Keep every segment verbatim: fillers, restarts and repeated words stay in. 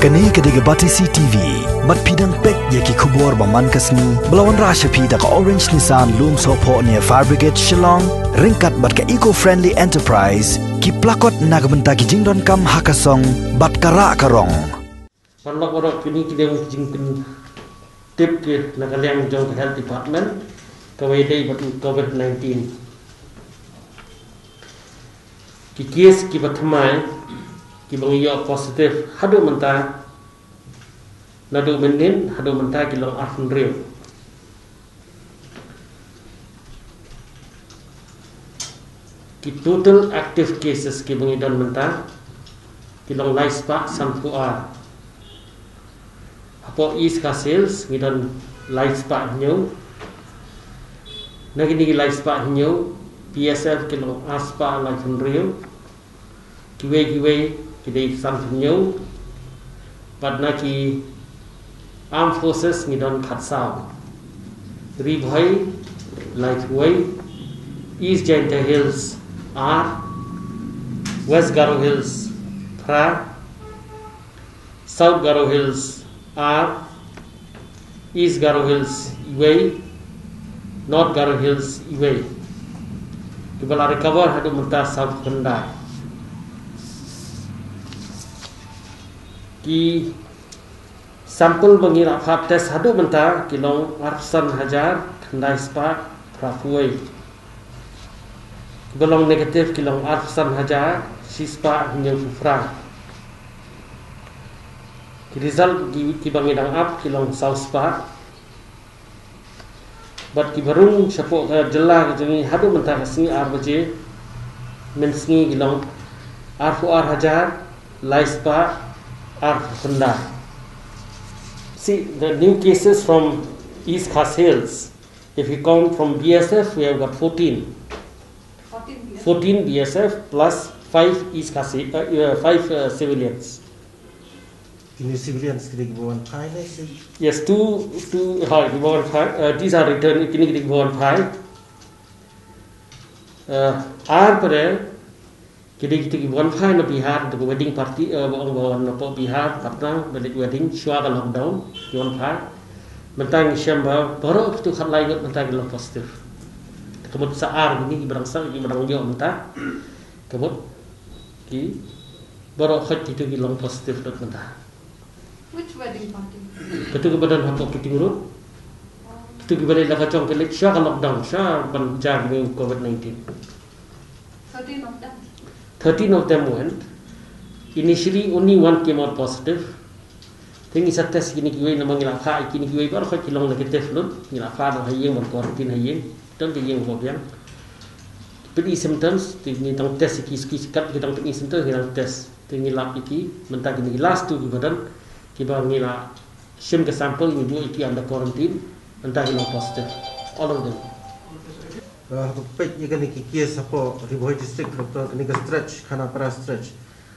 Kane ka dei ka Batesi T V. Bad phi dang peit ïa ki khubor ba man ka sngi ba la wanrah sha phi da ka Orange Nissan Lumsohphoh near Fire Brigade Shillong, ryngkat bad ka Eco Friendly Enterprise, ki plakot na ka bynta ki jingdonkam ha ka song bad ka rah ka rong. Paralok baroh, kine ki dei ki jingpyntip ki na ka liang jong ka Health Department, kawei dei bad u Covid nineteen. Ki case kiba thymmai kiba ngi ïoh positive haduh mynta, naduh mynnin haduh mynta ki long arphew hynriew. Ki total active cases kiba ngi don mynta ki long lai spah sanphew ar. Hapoh East Khasi Hills ngi don lai spah hynñiew. Na kine ki lai spah hynñiew, P S F ki long ar spah laiphew hynriew. Kiwei kiwei ki dei sanphew hynñiew. Bad na ki Armed Forces ngi don khatsaw. Ri Bhoi laiphew wei, East Jaintia Hills ar, West Garo Hills phra, South Garo Hills ar, East Garo Hills iwei, North Garo Hills iwei. Kiba la recover haduh mynta sawphew khyndai. Ki sample ba ngi la phah test haduh mynta ki long arphew san hajar khyndai spah phraphew wei. Kiba long negative ki long arphew san hajar shi spah hynñiewphew phra. Ki result ki, kiba ngi dang ap ki long saw spah. Bad kiba rung shapoh ka jylla ka jong ngi haduh mynta ka sngi ar baje mynsngi ki long arphew ar hajar lai spah arphew khyndai. See, the new cases from East Khasi Hills, if you count from B S F, we have got fourteen. Fourteen B S F plus five East Khasi, uh, uh, five, uh, civilians. Kine civilians kine kiba wan phai ne ki? Yes, two, two, ha, kiba wan phai, uh, these are return, kine kine kiba wan phai. Uh, ar pare, kine kine kiba wan phai na Bihar, the wedding party, uh, ba ong ba wan na pok Bihar, Patna, ba leit wedding, shuwa ka lockdown, ki wan phai. Mynta ngi shem ba baroh kitu khatlai ngut mynta ki long positive. Te ka mut sa ar kine kiba dang sa, kiba dang ïoh mynta. Ka mut ki baroh khoit kitu ki long positive lut mynta. Which wedding party? Kitu kiba don hapoh Piting Road. Oh. Kitu kiba leit la ka jong ka leit sha ka lockdown, sha ban jia kine Covid nineteen. Thirteen of them. Thirteen of them went. Initially, only one came out positive. Te ngi sa test kine kiwei namar ngi la phah kine kiwei baroh ki long negative lut. Ngi la phah noh ha ïing ban quarantine ha ïing. Don ka ïing ba biang. Pyni symptoms, te ngi dang test ki, ki kat ki dang pyni symptoms, ngi dang test. Te ngi lap ïa ki, mynta kine ki last two kiba don, kiba ngi la shim ka sample, ngi buh ïa ki under quarantine, mynta ki long positive. All of them. Uh, hapoh peit ïa kane ki case hapoh Ri Bhoi District, Doctor, kane ka stretch, Khanapara stretch.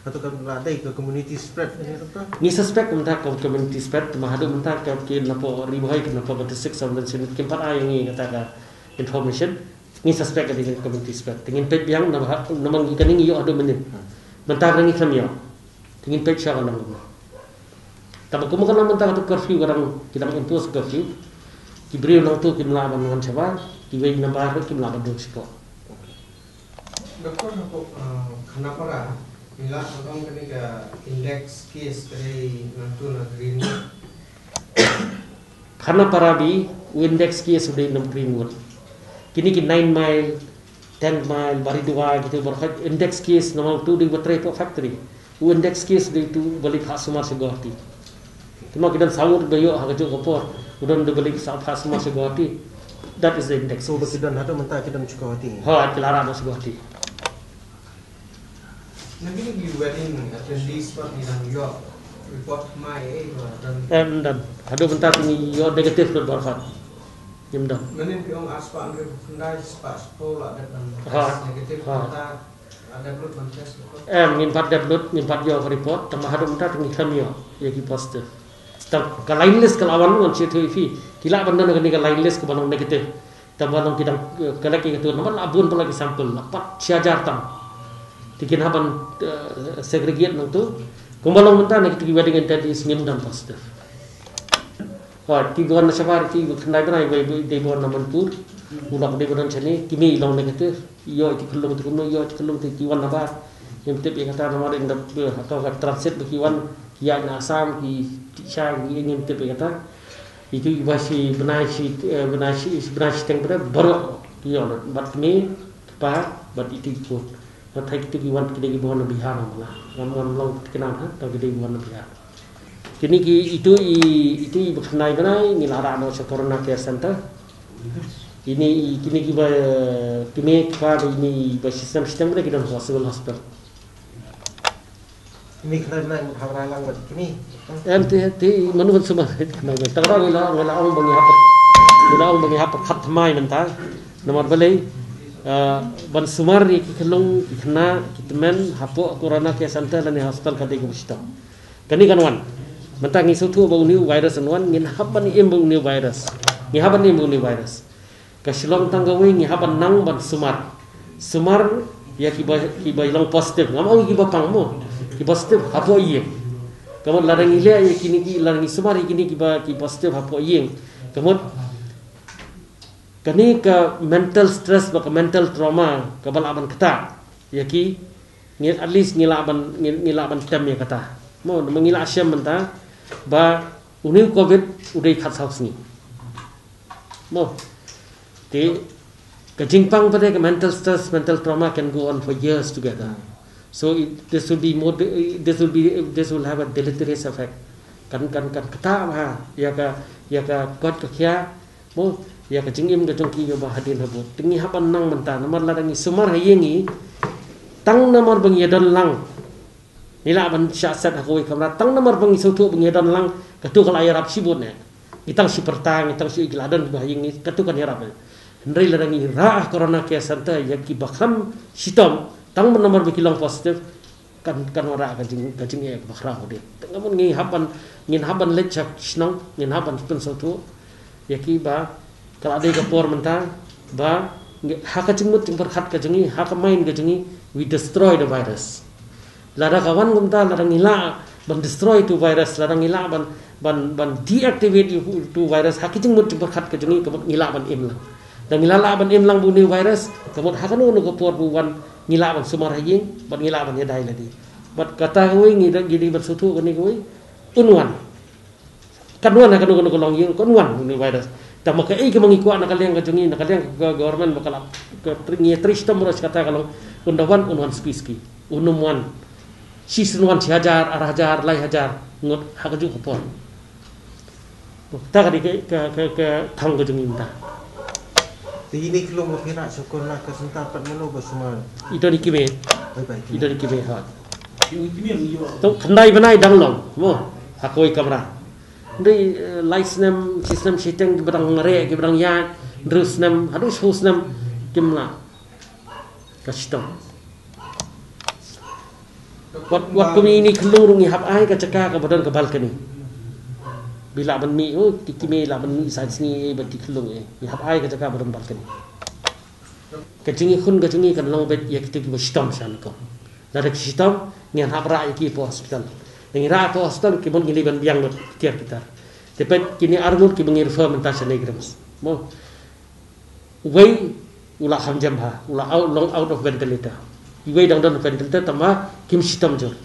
Hato kan la dei ka community spread kane, Doctor? Ngi suspect mynta ka community spread, te ma haduh mynta ka ki napoh Ri Bhoi, ki napoh ka district surveillance unit, kim pat ai ïa ngi kata ka information. Ngi suspect ka dei ka community spread. Te ngin peit biang namar, namar ngi kane ngi ïoh haduh mynnin. Mynta ka ngi khlem ïoh. Te ngin peit sha ka long kumno. Tangba kumno ka long mynta kata curfew ka dang, ki dang impose curfew. Ki briew nangtu kim lah ban wan shabar, kiwei namar ruh kim lah ban rung shapoh. Doctor, hapoh, uh, Khanapara, ngi lah ban ong kane ka index case ka dei nangtu na Greenwood. Khanapara ba u index case u dei na Greenwood. Kine ki nine mile, ten mile, Baridua, kitu baroh khoit index case namar utu u dei ba trei hapoh factory. U index case u dei utu uba leit phah sumar sha Guwahati. Te ma ki don saw ngut ba ïoh ha kajuh ka por, u don uba leit phah sumar sha Guwahati. That is the index case. So ba ki don haduh mynta ki don sha Guwahati? Ha, ki la rah noh sha Guwahati. Na kine ki wedding attendees pat ngi dang ïoh report thymmai ei ba don? Em, don. Haduh mynta te ngi ïoh negative lut baroh pat. Ngim don. Mynnin phi ong ar spah hynriew khyndai spah shiphew la dep ban test negative, mynta la dep lut ban test report? Em, ngim pat dep lut, ngim pat ïoh ka report, tangba haduh mynta te ngi khlem ïoh ïa ki positive. Tang ka line list ka la wan, wan shu ïathuh ïa phi. Ki lah ban don kane ka line list kaba long negative. Tangba long ki dang, eh, collect ïa katu namar la bun palat ki sample, la pat shi hajar tam. Te kin hap ban, eh, segregate nangtu. Kumba long mynta na kitu ki wedding attendees ngim dang positive. Hooid, ki ba wan na shabar, ki ba khyndai bnai, ba dei ba wan na Manipur. U lok dei ba don shane, ki mei long negative. Ïoh ïa ki khyllung te kumno, ïoh ïa ki khyllung te ki wan nabar. Ngim tip ïa kata namar in da, eh, ha ka, ka transit ba ki wan, ki ïaid na Assam, ki tih sha, ki ngim tip ïa kata. Itu i ba shi bnai shi, eh, bnai shi, bnai shiteng bnai baroh ki ïoh lut. Bad kmie, kpa, bad itu i khun. Nga thait kitu ki wan, ki dei ki ba wan na Bihar, ngam lah. Ngam, ngam long tip kane, ha, tang ki dei ki wan na Bihar. Kine ki, itu i, itu i ba khyndai bnai, ngi la rah noh sha Corona Care Center. Ini i, kine ki ba, kine ki ba, ini i ba shisnem, shisnem bnai ki don ha Civil Hospital. Ini khyndai bnai mut hap rah lang bad kine. Em, te, te, mano ban sumar, khyndai bnai. Tang rah ngi la, ngi la ong ba ngi hap, ngi la ong ba ngi hap khat thymmai mynta. Namar balei, eh, ban sumar ïa ki khyllung, ki khynnah, ki tymmen, hapoh Corona Care Center lane hospital ka dei kaba shitom. Kane kan wan. Mynta ngi sngewthuh ba une u virus un wan, ngin hap ban im bad une u virus. Ngi hap ban im bad une u virus. Ka Shillong tang kawei ngi hap ban nang ban sumar. Sumar ïa ki ba, ki ba long positive. Ngam ong ki ba pang mo. Ki positive hapoh ïing. Ka mut lada ngi leh ïa kine ki, lada ngi sumar ïa kine ki ba, ki positive hapoh ïing. Ka mut kane ka mental stress bad ka mental trauma kaba lah ban ktah ïa ki, ngi, at least ngi lah ban, ngi, ngi lah ban tem ïa kata. Mo, namar ngi lah shem mynta ba une u covid u dei khatsaw sngi. Mo. Te ka jingpang pat de ka mental stress, mental trauma can go on for years together. So it, this will be more, this will be, this will have a deleterious effect. Kan, kan, kan ktah bha ïa ka, ïa ka koit ka khiah, mo, ïa ka jingim ka jong ki ïa ba hadien habud. Te ngi hap ban nang mynta, namar lada ngi sumar ha ïing ngi, tang namar ba ngi ïa don lang. Ngi lah ban shah set ha kawei kamra, tang namar ba ngi sngewthuh ba ngi ïa don lang, katu ka la ïarap shibun eh. Ngi tang shi pyrta, ngi tang shi ki la don ba ha ïing ngi, katu kan ïarap eh. Hynrei lada ngi rah ha Corona Care Center, ïa ki ba kham shitom, tang namar ba ki long positive, kan, kan wanrah ka jing, ka jingeh kaba khraw dei. Te nga mon ngi hap ban, ngin hap ban leit sha shnong, ngin hap ban pynsngewthuh ïa ki ba ka la dei ka por mynta ba ngi, ha ka jingmut jingpyrkhat ka jong ngi, ha ka mind ka jong ngi, we destroy the virus. Lada ka wan kumta, lada ngi lah ban destroy tu virus, lada ngi lah ban, ban, ban deactivate tu virus ha ka jingmut jingpyrkhat ka jong ngi, ka mut ngi lah ban im lang. Da ngi lah lah ban im lang bad une u virus, ka mut ha kano kano ka por ba u wan, ngi lah ban sumar ha ïing bad ngi lah ban ïadei lade. Bad kata kawei ngi da, ngi dei ban sngewthuh kane kawei, un wan. Kan wan ha kano kano ka longïing, kan wan une u virus. Tangba kaei kaba ngi kwah na ka liang ka jong ngi, na ka liang ka government ba ka la, ka tri, ngi trei shitom ruh sha kata ka long, un da wan, un wan suki suki. Un ym wan shi snem, wan shi hajar, ar hajar, lai hajar ngut ha kajuh ka por. Kata ka dei ka, ka, ka, ka thong ka jong ngi mynta. Te ine i khyllung ba phi rah sha Corona Care Center pat mano ba sumar? I don i kmie. Bye bye. I don i kmie, ha. To khyndai bnai dang long mo ha kawei kamra. Dei, eh, lai snem, shi snem shiteng ki ba dang mareh, ki ba dang ïaid, hynriew snem haduh shiphew snem kim lah. Ka shitom. Wat, wat kum ine i khyllung ruh ngi hap ai ka jaka kaba don ka balcony. Ba lah ban mih, oh, ki kmie lah ban mih san sngi, eh, bad ki khyllung, eh. Ngi hap ai ka jaka ba don balcony. Ka jingïakhun ka jong ngi kan long beit ïa kito kiba shitom sha nyngkong. Lada ki shitom, ngin hap rah ïa ki hapoh hospital. Lada ngi rah hapoh hospital, ki mut ngi leit ban biang lut ki tiar ki tar. Te peit kine arngut kiba ngi refer mynta sha NEIGRIHMS. Mo. Uwei u la kham jem bha, u la out, long out of ventilator. Iwei dang don ventilator, tangba kim shitom jur.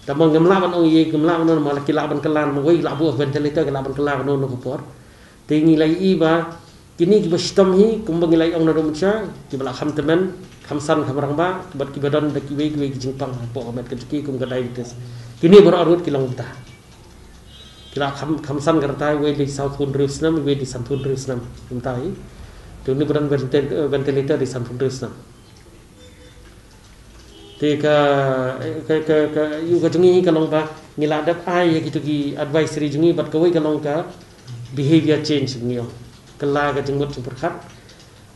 Tangba ngim lah ban ong ïa, ngim lah ban ong, ma la ki lah ban kylla, ma uwei la buh ventilator, ki lah ban kylla kano kano ka por. Te ngi la ïohi ba kine kiba shitom hi, kumba ngi la ong naduh mynshwa, kiba la kham tymmen, kham san, kham rangbah, bad kiba don da kiwei kiwei ki jingpang hapoh ka met ka jong ki kum ka diabetes. Kine baroh arngut ki long kumta. Ki la kham, kham san ka rta, iwei dei sanphew hynriew snem, iwei dei sanphew hynriew snem. Kumta hi. Te une ba don venti-, ventilator dei sanphew hynriew snem. Te ka, ka, ka, ka, ïa ka jong ngi ka long ba ngi la dep ai ïa kito ki advisory jong ngi, bad kawei ka long ka behavior change ngi ong. Kylla ka jingmut jingpyrkhat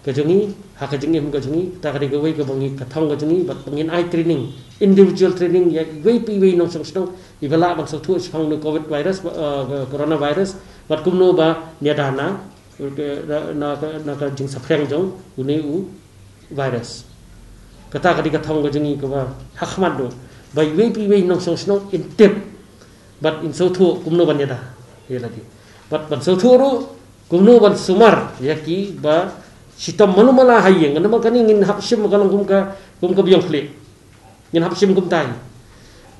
ka jong ngi, ha ka jingim ka jong ngi, kata ka dei kawei kaba ngi, ka thong ka jong ngi, bad ba ngin ai training, individual training ïa iwei pa iwei nongshong shnong, iba lah ban sngewthuh shaphang une u covid virus, eh, coronavirus, bad kumno ban ïada na, na, na, na ka jingsaphriang jong une u virus. Kata ka dei ka thong ka jong ngi kaba ha khmat duh. Ba iwei pa iwei nongshong shnong in tip bad in sngewthuh kumno ban ïada ïa lade. Bad ban sngewthuh ruh kumno ban sumar ïa kiba shitom malu mala ha ïing. Namar kane ngin hap shim ka long kum ka, kum ka biang khlieh. Ngin hap shim kumta hi.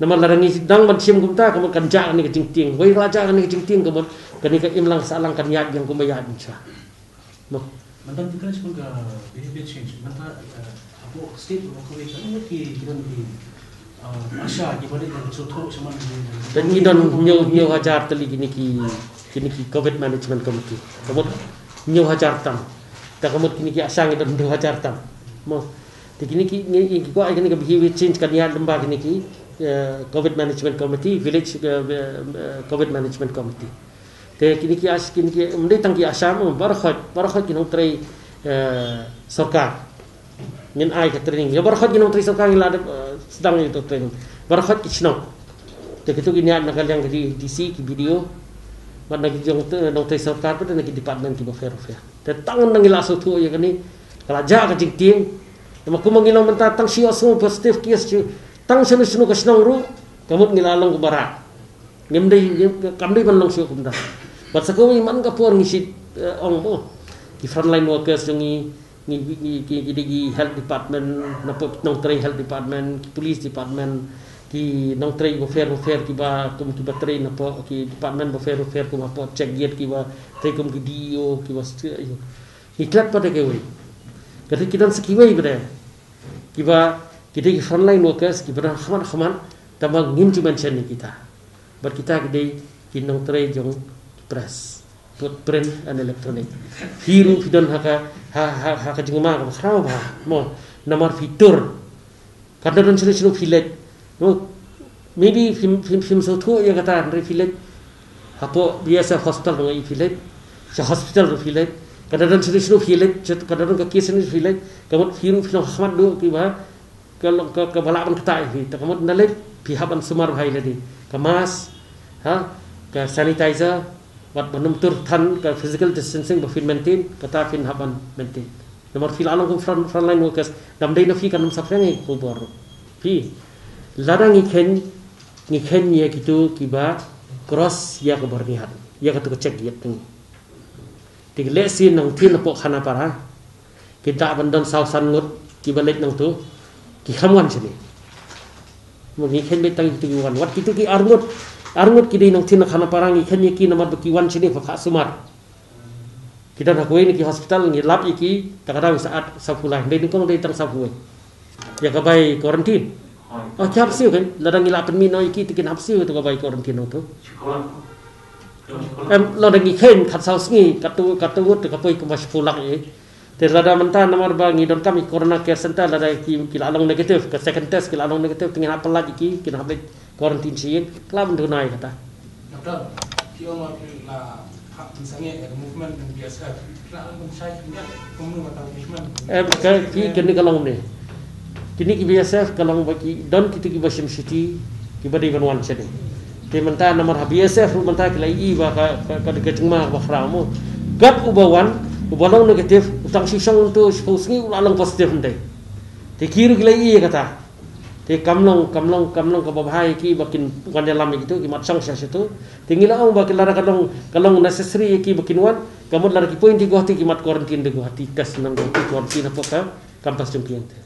Namar lada ngi dang ban shim kumta, ka mut kan jah kane ka jingtieng. Wei la jah kane ka jingtieng, ka mut kane ka imlang sahlang kan ïaid biang kumba ïaid mynshuwa. Mo. Mynta ngi kren shaphang ka behavior change. Mynta, eh, hapoh state hapoh kawei ka mut ki, ki don ki, eh, ASHA kiba dei ban sngewthuh shaman ki. Te ngi don hynñiew, hynñiew hajar tylli kine ki, kine ki covid management committee. Ka mut hynñiew hajar tam. Te ka mut kine ki ASHA ngi don hynñiew hajar tam. Mo. Te kine ki, ngi, ngi kwah ïa kane ka behavior change kan ïaid lyngba kine ki, eh, covid management committee, village, eh, eh, covid management committee. Te kine ki ASHA, kine ki, ym dei tang ki ASHA mo, baroh khoit, baroh khoit ki nongtrei, eh, sorkar. Ngin ai ka training. Ïa baroh khoit ki nongtrei sorkar ngi la dep, eh, sdang ïa ka training. Baroh khoit ki shnong. Te kito ki ïaid na ka liang ka D-, DC, ki BDO. Bad na ki jong te, nongtrei sorkar pat na ki department kiba pher pher. Te tang na ngi la sngewthuh ïa kane, ka la jah ka jingtieng. Namar kumba ngi long mynta tang shu ïohsngew positive case shu, tang shano shano ka shnong ruh, ka mut ngi la long kumba rah. Ngim dei, ngim, kam dei ban long shuh kumta. Bad sa kawei man ka por ngi shu, eh, ong mo. Ki frontline workers jong ngi, ngi, ngi, ki, ki dei ki health department, napoh nongtrei health department, ki police department, ki nongtrei bapher bapher kiba, kum kiba trei napoh ki department bapher bapher kum hapoh check gate kiba trei kum ki DEO kiba st-, ïa. Ngi klet pat da kiwei. Ka dei ki don sa kiwei pat da. Kiba, ki dei ki frontline workers, kiba don khmat khmat, tangba ngim ju mention ïa kita. Bad kita ki dei ki nongtrei jong press, both print and electronic. Phi ruh phi don ha ka, ha, ha, ha ka jingma kaba khraw bha, mo, namar phi tur. Kan da don shano shano phi leit. No, maybe phim, phim, phim sngewthuh ïa kata, hynrei phi leit hapoh BSF hospital ruh ïa phi leit. Sha hospital ruh phi leit. Kan da don shano shano phi leit, sha, kan da don ka case shano phi leit. Ka mut phi ruh phi long ha khmat duh kiba, ka long ka, kaba lah ban ktah ïa phi. Te ka mut ynda leit phi hap ban sumar bha ïa lade. Ka mask, ha, ka sanitizer, bad ban ym tur than, ka physical distancing ba phin maintain, kata phin hap ban maintain. Namar phi la long kum front, frontline workers, dang dei na phi kan ym saphriang ïa ka khubor. Phi, lada ngi kheiñ, ngi kheiñ ïa kito kiba cross ïa ka bor nihat, ïa kato ka check gate ngi. Te lehse nangthin napoh Khanapara, ki da ban don saw san ngut kiba leit nangto, ki kham wan shane. Mo, ngi kheiñ beit tang kito ki wan. Wat kito ki ar ngut, ar ngut ki dei nangthin na Khanapara, ngi kheiñ ïa ki namar ba ki wan shane pha, pha sumar. Ki don ha kawei na ki hospital, ngi lap ïa ki, ta ka daw sa at sawphew lai, dei nyngkong dei tang sawphew wei. Ïa ka bai quarantine. Oh, ki hap siew kan, lada ngi la pynmih noh ïa ki, te kin hap siew ïa ka bai quarantine nangto. Em, lada ngi kheiñ khatsaw sngi, kato, kato ngut te ka poi kumba shiphew lak ïa. Te lada mynta namar ba ngi donkam ïa ki corona care center, lada ki, ki la long negative, ka second test ki la long negative, te ngin hap pyllait ïa ki, kin hap leit quarantine sha ïing, ka la ban duna ïa kata. Doctor, ki ong ba ki la hap pynsangeh ïa ka movement jong BSF. Ki la ban shai khyndiat kumno kata movement. Em, ka, ki, kane ka long ne. Kine ki BSF ka long ba ki don kito kiba shim shuti, kiba dei ban wan shane. Te mynta namar ha BSF ruh mynta ki la ïohi ba ka, ka, ka, ka jingma ba khraw mo. Kat uba wan, uba long negative, u tang shu shong to shiphew sngi u la long positive mynta. Te ki ruh ki la ïohi ïa kata. Te kam long, kam long, kam long kaba bha ïa ki ba kin wan ïalam ïa kito, ki mat shong sha shato. Te ngi la ong ba ki lada ka long, ka long necessary ïa ki ba kin wan, ka mut lada ki poi na Guwahati ki mat quarantine na Guwahati, test na Guwahati, quarantine hapoh ka campus jong ki ïa te.